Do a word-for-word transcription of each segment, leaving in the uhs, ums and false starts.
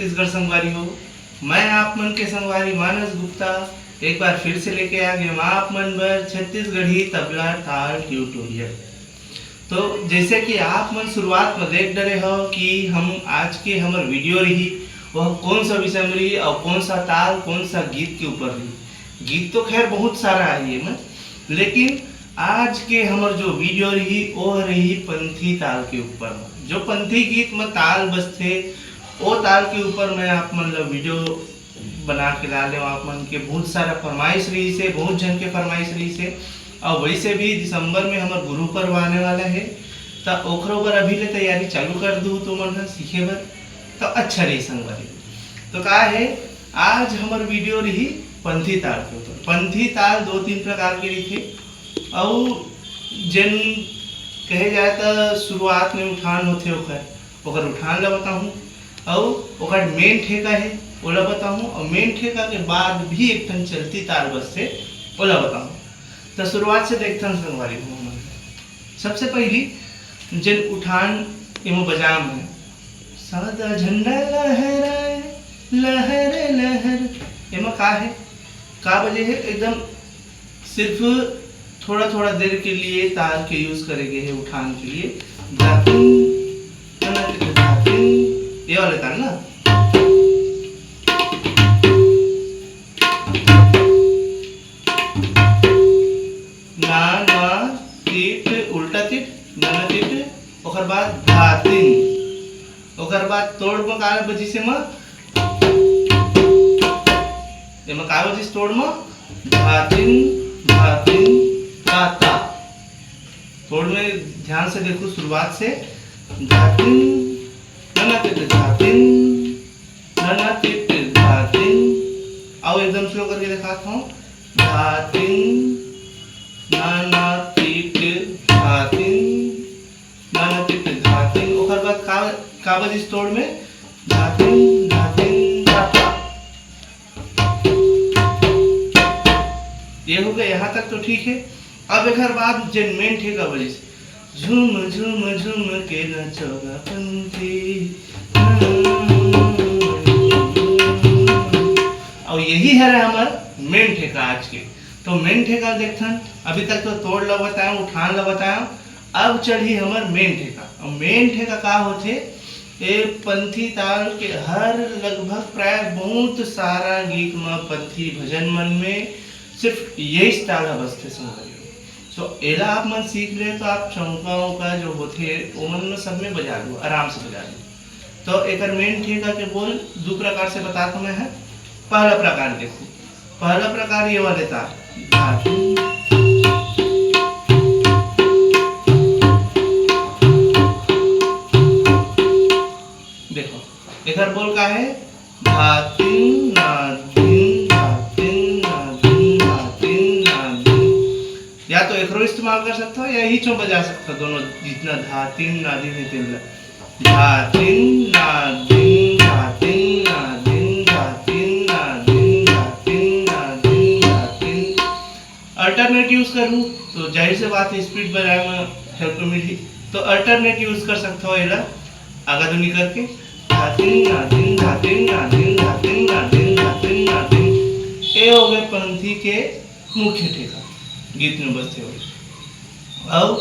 छत्तीसगढ़ संगवारी हो। मैं आप मन के संगवारी मानस गुप्ता एक बार फिर से लेके आ गया हूँ आप मन बर छत्तीसगढ़ी तबला ताल ट्यूटोरियल। तो जैसे कि आप मन शुरुआत में देख डरे हो कि हम आज के हमर वीडियो रही, वह कौन सा विषय में रही और कौन सा ताल, कौन सा गीत के ऊपर रही। गीत तो खैर बहुत सारा है ये में, लेकिन आज के हमर जो वीडियो रही, वो रही पंथी ताल के ऊपर में। जो पंथी गीत में ताल बजथे, वो ताल के ऊपर मैं आप मन ला वीडियो बना के ला लेव। आप मन के बहुत सारा फरमाइश रही से, बहुत जन के फरमाइश रही से। और वैसे भी दिसंबर में हमर गुरु पर्व आने वाला है, त ओकरो बर अभी ले तैयारी चालू कर दू तो मन ह सीखे बर, तो अच्छा रही संगवारी। तो का है, आज हमर वीडियो रही पंथी ताल के ऊपर। पंथी ताल दो तीन प्रकार के रहिथे, अउ जेन कहे जाए त शुरुआत में उठान होथे ओकर, ओकर उठान ला बताहूँ, अउ ओकर मेन ठेका हे ओला बताहूँ, अउ मेन ठेका के बाद भी एक ठन चलती ताल बजथे ओला बताहूँ। त शुरुआत से देखथन संगवारी हो हमन। सबसे पहली जेन उठान एमा बजाम है, सादा झंडा लहराए, लहर लहर, एमा का है, का बजे है, एकदम सिर्फ थोड़ा थोड़ा देर के लिए ताल के यूज करे गए हैं उठान के लिए। धातिन, धातिन, ये वाले ताल ना। ना ना, तीट उल्टा तीट, ना ना तीट, ओकर बाद धातिन, ओकर बाद तोड़ में का बजिस एमा, एमा का बजिस तोड़ में, धातिन, धातिन, ताता। तोड़ में ध्यान से देखो शुरुआत से, धातिन, ना ना तीट धातिन, ना ना तीट धातिन। आओ एकदम स्लो करके दिखाता हूँ, धातिन, ना ना तीट धातिन, ना ना तीट धातिन। ओकर बाद का, का बजिस तोड़ में, धातिन, धातिन, धाता। ये हो गया, यहाँ तक तो ठीक है। अब एक बाद जेन मेन ठेका बजिस, झूम झूम झूम के नचोगा पंथी। और यही है हमर मेन ठेका आज के। तो मेन ठेका देखथन, अभी तक तो तोड़ ला बताया, उठान ला बताया, अब चढ़ी हमर मेन ठेका। और मेन ठेका का होथे? ए पंथी ताल के हर लगभग प्राय बहुत सारा गीत म पंथी भजन मन में सिर्फ यही ताल ह बजथे संगवारी हो। तो एला आप मन सीख ले तो आप चौका उका जो होथे ओमन में सब में बजा दो, आराम से बजा दो। तो एकर मेन ठेका के बोल दो प्रकार से बता मैं है। पहला प्रकार देखो, पहला प्रकार ये वाले ताल, धातु। देखो, एकर बोल का है? धातिन, नादिन, धातिन, नादिन, धातिन, नादिन। या तो एकरो इस्तेमाल कर सकता हो या ही चो बजा सकता हो, दोनों जितना धातिन, नादिन है तेन ला। धातिन, नादिन, धातिन, नादिन, धातिन, नादिन, धातिन, नादिन, धातिन। अल्टरनेट यूज करूँ तो जाहिर से बात है, स्पीड बढ़ाए में हेल्प मिली। तो अल्टरनेट यूज कर सकते हो एला आगा दुनी करके। धातिन, नादिन, धातिन, नादिन, धातिन, नादिन, धातिन, नादिन। ये हो गए पंथी के मुख्य ठेका गीत में बजते हुए। अउ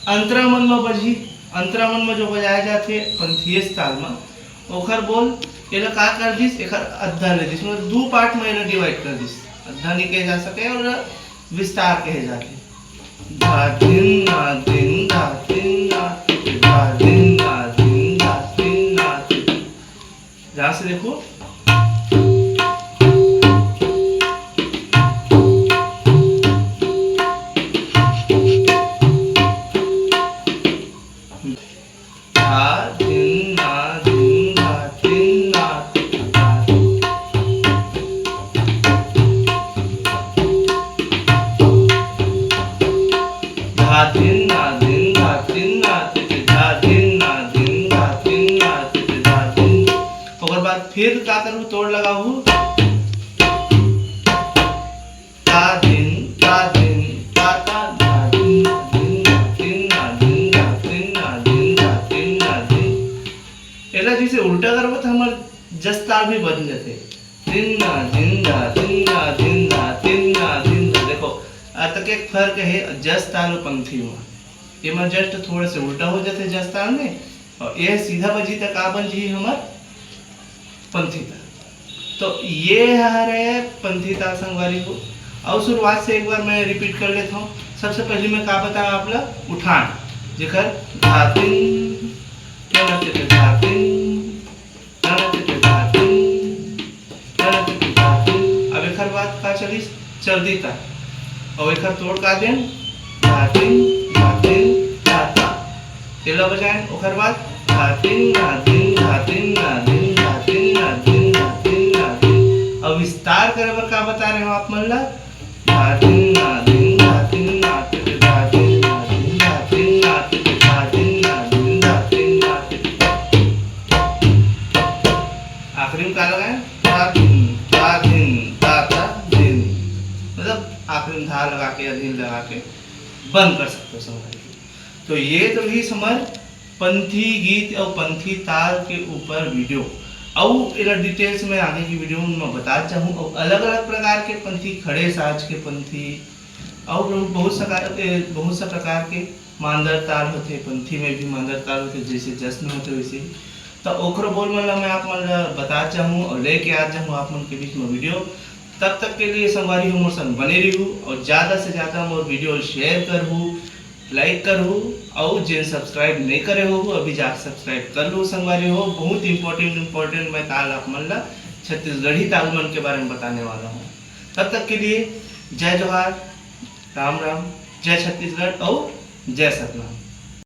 अंतरा मन में बजही, अंतरा मन में जो बजाए जाथे पंथीय ताल में, ओखर बोल एला का कर दिस, एखर अद्धा ले दिस, मतलब दू पार्ट में एला डिवाइड कर दिस। अद्धा नहीं कहे जा सके और विस्तार कहे जाथे। धातिन, नादिन, धातिन, नादिन, धातिन, नादिन, धातिन, नादिन। ध्यान से देखो। धा, धिन, ना, धिन, धा, धिन, ना, धिन, धा। धा, धिन, ना, धिन, धा, धिन, ना, धिन, धा, धिन, ना, धिन, धा, धिन, ना, धिन, धा, धिन। ओकर बाद फिर का करू, तोड़ लगाऊ। ता दिन, ता दिन, ता ता, धा दिन, धा दिन, धा दिन, धा दिन, धा दिन, धा दिन, धा दिन। एला जैसे उल्टा करबो त हमर जस ताल भी बन जाथे। तिन्ना, धिंदा, तिन्ना, धिंदा, तिन्ना, धिंदा। देखो, अतके फर्क हे जस ताल अउ पंथी म। एमा just थोड़ा से उल्टा हो जाथे जस ताल में, अउ ये सीधा बजी त का बन जी हमर पंथी ताल। तो ये हरे पंथी ताल संगवारी हो। अउ शुरुआत से एक बार मैं repeat कर लेता हूँ। सबसे पहले मैं का बताऊँ आप ला, उठान, जेकर धातिन, धातिन, अब एखर बाद का चलिस, चलती ता। अउ एखर तोड़ का देन, धातिन, धातिन, धाता। तेला बजाएन, ओखर बाद धातिन, धातिन, धातिन, धातिन, धातिन, धातिन, धातिन, धातिन। अब विस्तार करे बर का बता रहे हो आप मन ला, धातिन, धातिन, धातिन, धातिन, धातिन, धातिन, धातिन, धातिन, धातिन, धातिन, धातिन। आखिरी में का लगाए? ता धिन, ता धिन, ता ता धिन। मतलब आखिरी में धा लगा के या धिन लगा के बंद कर सकते हो संगवारी। तो ये तो रही हमर पंथी गीत अउ पंथी ताल के ऊपर video। अउ एला details में आगे की video में मैं बता चाहूँ। अउ अलग-अलग प्रकार के पंथी, खड़े साज के पंथी, अउ बहुत, बहुत सकार-, ए, बहुत सा प्रकार के मांदर ताल होथे, पंथी में भी मांदर ताल होथे, जैसे जश्न होथे वैसे ही। तो ओकरो बोल मन ला मैं आप मन ला बता चाहूँ अउ लेके आ चाहूँ आप मन के बीच में video। तब तक के लिए संगवारी हो मोर संग बने रहू अउ ज्यादा से ज्यादा मोर video share करहू, like करहू अउ जेन subscribe नहीं करे हो अभी जाके subscribe कर लू संगवारी हो। बहुत important important मैं ताल आप मन ला छत्तीसगढ़ी ताल मन के बारे में बताने वाला हूँ। तब तक के लिए जय जोहार, राम राम, जय छत्तीसगढ़ अउ जय सतनाम।